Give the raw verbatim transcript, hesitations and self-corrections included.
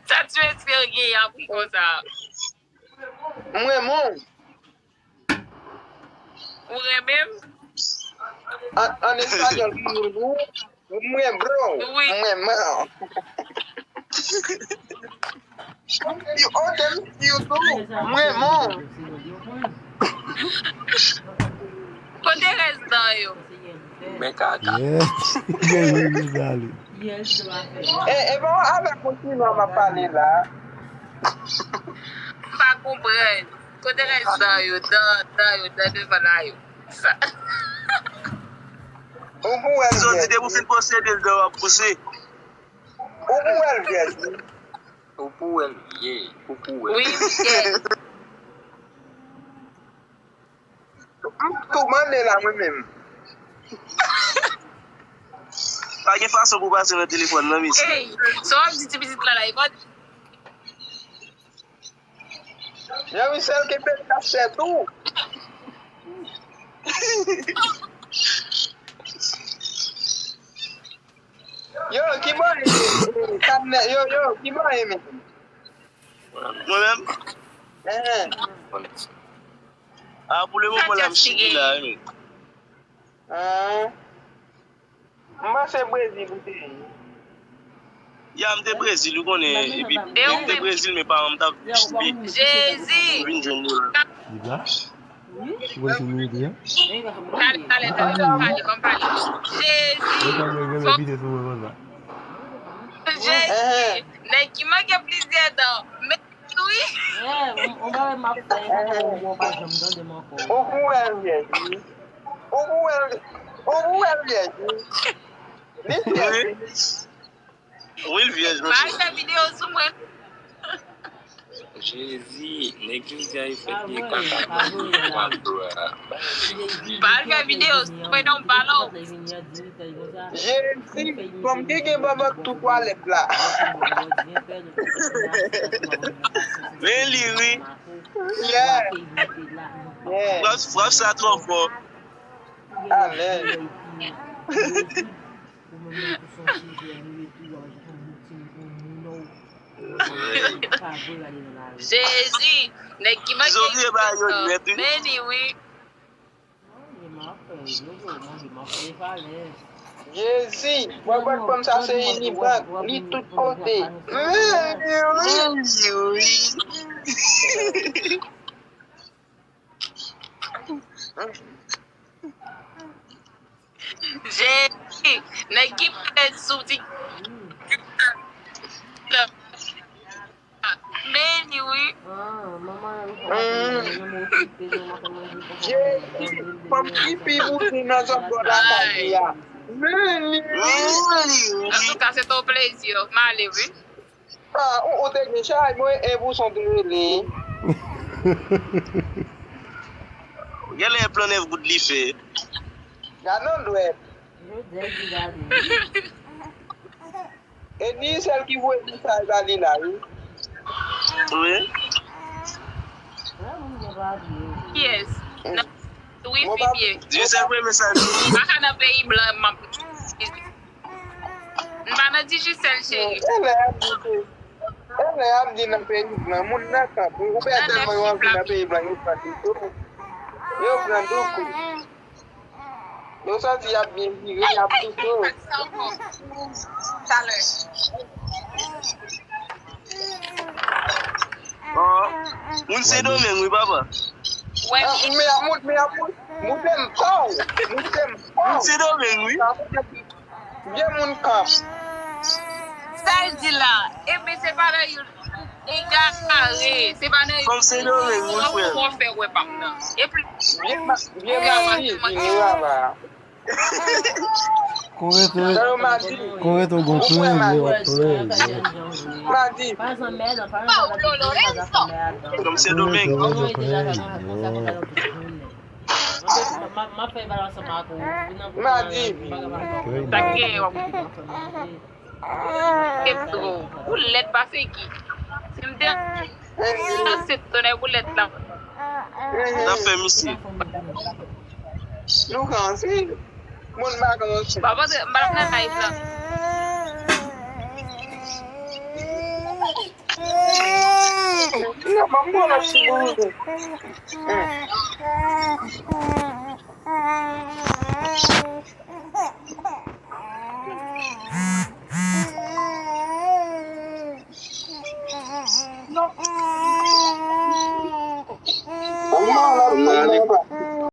Sa ti mesye yo genyen ap ri konsa. M renmen w. Ou renmen m? An, an espanyòl, m renmen w. M renmen w. Wi. M renmen w. You owe them you too. M renmen w. Kote rès dan yo? Men kaka. Yeah. Gen yon rizali. E, e bon, avèk yon chinois m ap pale la. M pa konprann. Kote rès dan yo? Dan, dan yo, dan devan la yo. Sa. Ou pou wè l Zon di vyèj. Depi w fin posede l, dan w ap pouse. Ou pou wè l vyèj. Ou pou wè l ye. Ou pou wè l. Wi, Michel. M tou mande la mwen menm. Pa gen fason pou pase nan telefòn nan, mesye. Ey, sa w ap di ti pitit la la, e pa Jean Michel ki pete kachèt ou. Yo, ki bò e, e, kadnè, yo, yo, ki bò e men. Mwen menm? Eh, A, pou le moman la, m chita la, wi. ah. M panse Brezil ou te ye. Ya, m te Brezil, ou konnen, epi m te Brezil, men paran m t ap viv Chili. Jezi! Vin jwenn nou la. Li la? Ou wè sou minit li an? Talè, talè, talè, ban m pale, ban m pale. Mwen Jezi! pa mwen gen mwen pite sou mwen konsa. Jezi! Nèg ki manke plizyè dan. Men wi! Yeah, on, on bagay m ap fè, e pa tou bon, pa janm tande m ankò. Ou pou wè l vyèj wi. Ou pou wè l, ou pou wè l vyèj wi. Li vyèj wi. Wi, l vyèj, Pa mesye. fè videyo sou mwen. Jezi, nèg yo di a e fèt Pa ye vre, kaka. pa vre, la. Pa fè videyo sou mwen non, palo. Jezi, fanm ki gen bòbòt tou twalèt la. Men li, wi. Yeah. Yeah. Frap, frap sa twò fò. Amen. Jezi, nèg ki manke Zovye ba yo nèt, wi. Men li wi. Jezi, bòbòt fanm sa se Unibank, li tout kote. Jezi, nèg ki pale sou ti. Men li wi. Jezi, fanm ki pi bouzen nan zòn bò lakay li a. Men li wi. Antouka, se te yon plezi, m ale wi. Ah, ou, ou te gen chay mwen, e pou son te rele. Genlè plan nèf goud li fè. Gade yon dwèt. Yo dèk li gade. E ni sèl ki voye mesaj ba li la, wi. Wi. Wè, moun gen pa vye. Yes. Nan, wi, Mwen pi pa- byen. Di se vre mesaj. M pa ka nan peyi blan, m ap. M pa nan Digicel, cheri. E lè y ap di ke, e lè y ap di nan peyi blan, moun nan kanpe. Ou pè tèlman yo anvi nan peyi blan, yo pran doukou. Yo pran doukou. Yo santi y ap byen vire, y ap doukou. Talè. Oh, moun Sendomeng, wi, papa. Wè, Ah, men ap mout, men ap mout. Moute m paw. Moute m paw. Moun Sendomeng, wi. Vye moun kanp. Sa l di la, epi se pa nan yon egare, se pa nan yon Fanm Sendomeng, wi, frè. Ou fè wè pa m nan. Epi Vye ma-, vye mati, vini la ba. Koreto, Sa yo mati. Koreto gon plen vre w ap plen. Mati. Pa zanmè, non, pa zanmè, pa zanmè adan. Fanm Sendomeng. Koreto gon plen. M ap fè bal ansanm ak ou. Mati. Sa k genyen, w ap Kepto, ou lèd pase ki? Si m te nan se tonè pou lèd la. N ap fè misye. Nou kanpe. Moun pa gen yon chans. Papa, m pa nan live la. Non, ban m pran lòt ti bout.